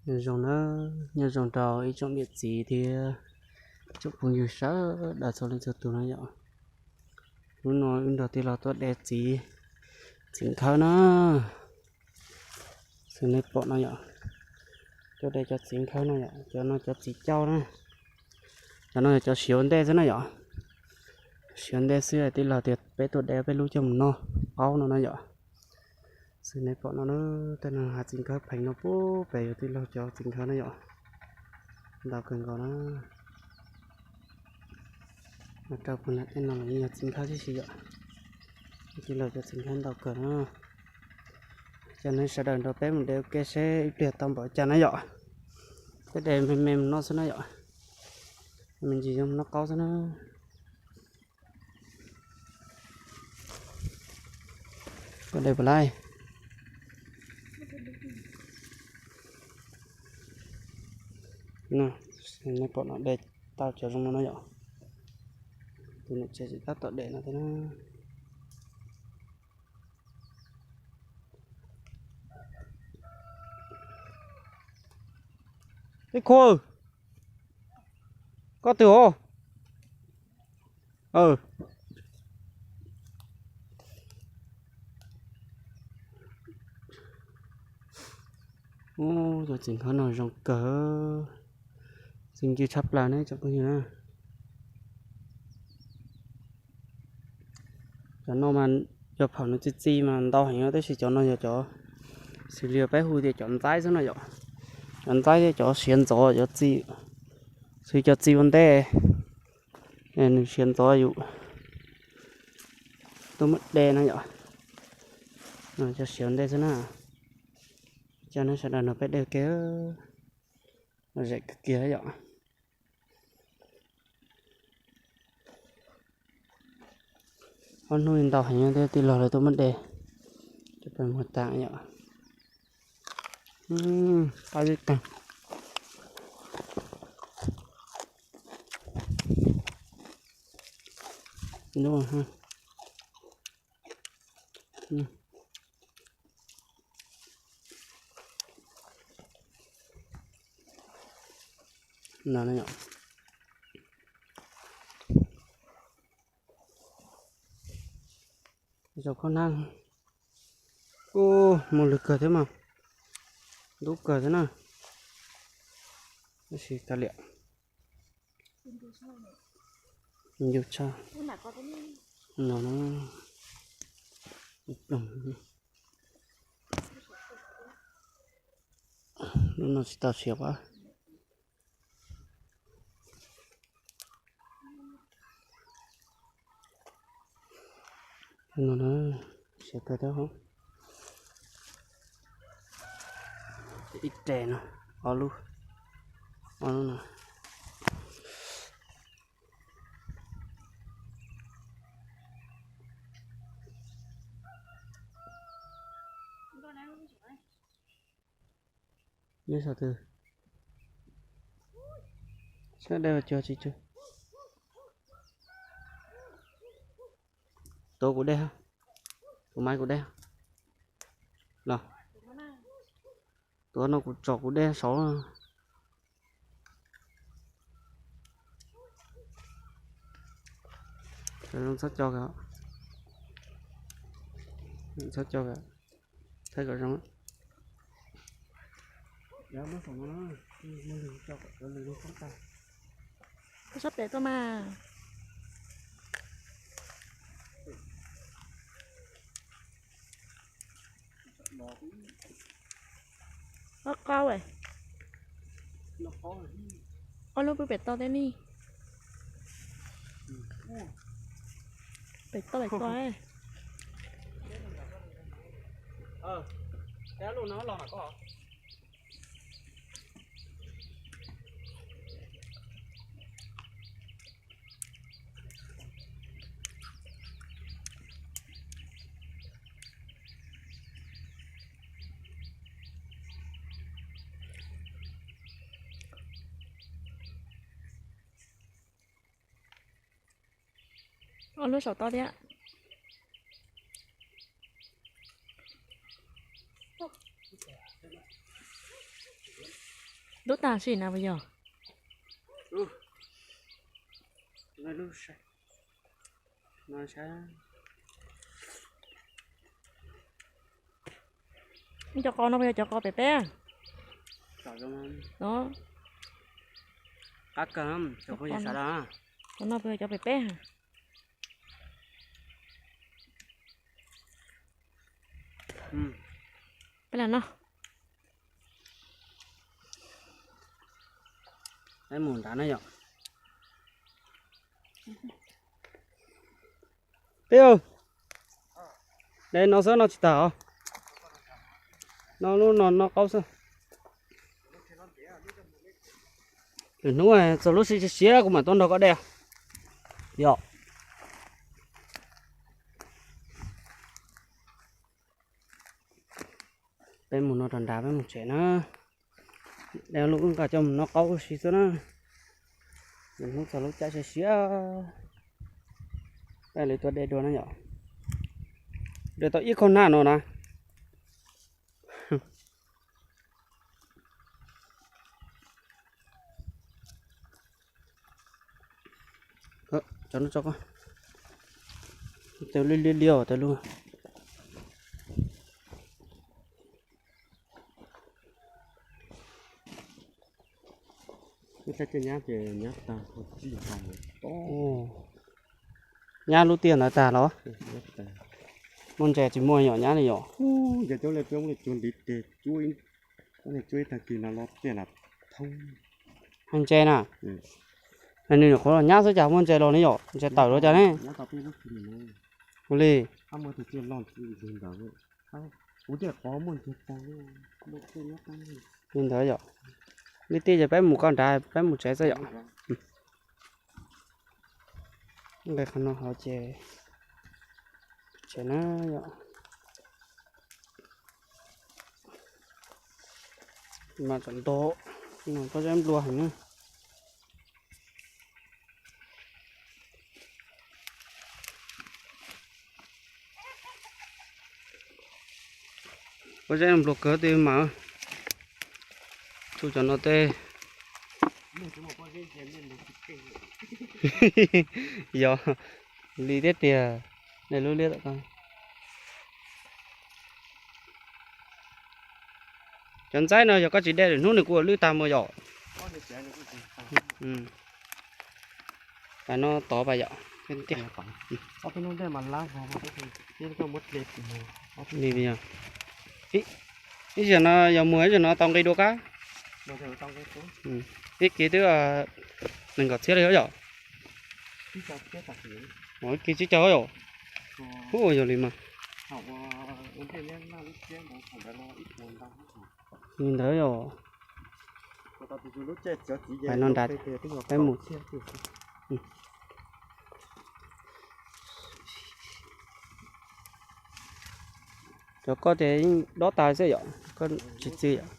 Nyob zoo na, nyob zoo rau ib tsoom niam txiv thiab tsoom phooj ywg sawv daws txhua leej txhua tus no yom. Hnub no wb nrog tij laug tuaj de txiv, txiv nkhawb na. Xws nej pom no yom, tuaj de cov txiv nkhawb no yom, cov no cov txiv cauj na. Cov no yog cov siav ua ntej xwb na yom. Siav ua ntej xwb, tij laug tias peb tuaj de peb lub coj mus noj qaub no na yom. Xws nej pom no na, tej no hav txiv nkhawb pheev no puag pem yog tij laug cov txiv nkhawb na yom. Ntau kawg nkaus na. Mas rau puag nram tej no los yeej yog txiv nkhawb tib si yom. Tij laug cov txiv nkhawb ntau kawg na. Coj nej sawv daws nrog peb mus de ua ke seb ib pliag tau npaum cas na yom. Peb de me me mus noj xwb na yom. Me ntsis yuav mus noj qaub xwb na. Koj de puas laij? Nej pom no de tau cov zoo no na yom. Tus niam tsev tsis tab tom de no thiab na. Ib khua, koj twg os? Ub, cov txiv nkhawb no zoo kawg, txi ncw tshaj plaws ne tsoom phooj ywg na. Cov no mas yog phaum nws txi txi mas ntau heev, tab sis cov no yog cov xws li peb hu tias cov ntxaib xwb no yom. Cov ntxaib thiab cov siav ntxov, cov txi, xws cov txi ua ntej, nws siav ntxov yus tuaj muab de na yom. Cov siav ua ntej xwb na. Coj nej sawv daws nrog peb de ua ke, lom zem kawg kiag yom. Ob hnub ntau heev thiab tij laug lawv tuaj muab de, cov pes muag tas yom. Qab zib tag. No, zaum khaub nab kuj mus lwg kawg thiab mas, ntub kawg thiab na. Tab sis kav liam, ncu tshaj no. Lub no tsis tau siav pas. No na, siav kawg thiab. Ib re no, ob lub, ob lub no. Nyob saum twg? Sab dej cuag tsis cuag. Tuav kuv dej, tus maiv kuv dej los. Tuav no kuv tsom kuv dej saud. Txhob co, txhob co, thaij kom zoo. Koj sab pem tuaj mas. Ob qaub, ob lub pw pem toj teb ni. Pem toj pem toj. Ob lub saum toj thiab. Lub tag sim na puas yog? Cov qos no puas yog cov qos pem peb? Qab kawg, cov no puas yog cov pem peb? Peb lam noj. Peb mus nrad na yom. Peb, de no xwb no tsis tas os. No lub no noj qaub xwb. Lwm hnub txog lub sib siab kuv mam tuaj nrog koj de. Yom. Peb mus no rau nrad peb mus tsev na. De lub wb nqa coj mus noj qaub ua si xwb na. Lwm hnub txog lub caij siab siab, peb li tuaj de dua na yom. De tau ib khob nab no na. Cov no tso koj. Tau liab liab liab tas lub. Nyab lub tiaj ntawd tag los? Muaj ntses tsis muaj yom, nyab li yom. Hais ntses na. Nws nyuam qhuav los nyab xwb cas muaj ntses los ne yom, ntses tawm los cas ne. Ua li. Li ntawd yom. Li tij ces peb mus koj nrad peb mus tsev xwb yom. Nqe qhov no hov ces tsev na yom. Mas tsam nto, pob zeb nplua heev na. Pob zeb nplua kawg tej mas. Tsuj cov no tej. Yog li thiab tiag, nej lub liab tom ko. Cov ntxaib no yog koj tsis de lwm hnub nws kuj ua lwj tag mus yom. Pas no tod pas yom. Li, ib zaug no yog muag ib zaug no tau nqi dua kab. Ib kis twb nees nkaum txhiab li yom. Ib kis tsib caug yom. Ub, yog li mas. Li ntawd yom. Pas no nrad, peb mus. Cov koj ces yeej dob tas xwb yom, koj tsis txi yom.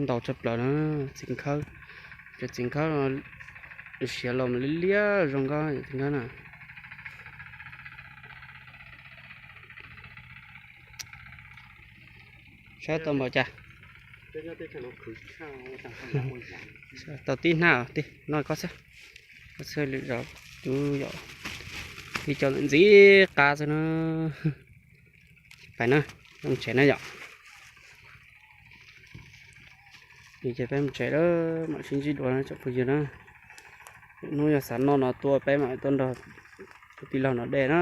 Ntaus tshaj plaws na, txiv khawb. Cov txiv khawb siav los mas liab liab zoo nkauj txiv khawb na. Saib tau npaum cas? Tau tib hnab, tij noj koj xwb. Koj xwb lwm zaus tus yom, tib cov ntxiv qab xwb na. Pais na, peb mus tsev na yom. Ces peb mus tsev lawm, mam sib ntsib dua tsoom phooj ywg na. Hnub yog xav noj no tuaj peb mam tuaj nrog tus tij laug no de na.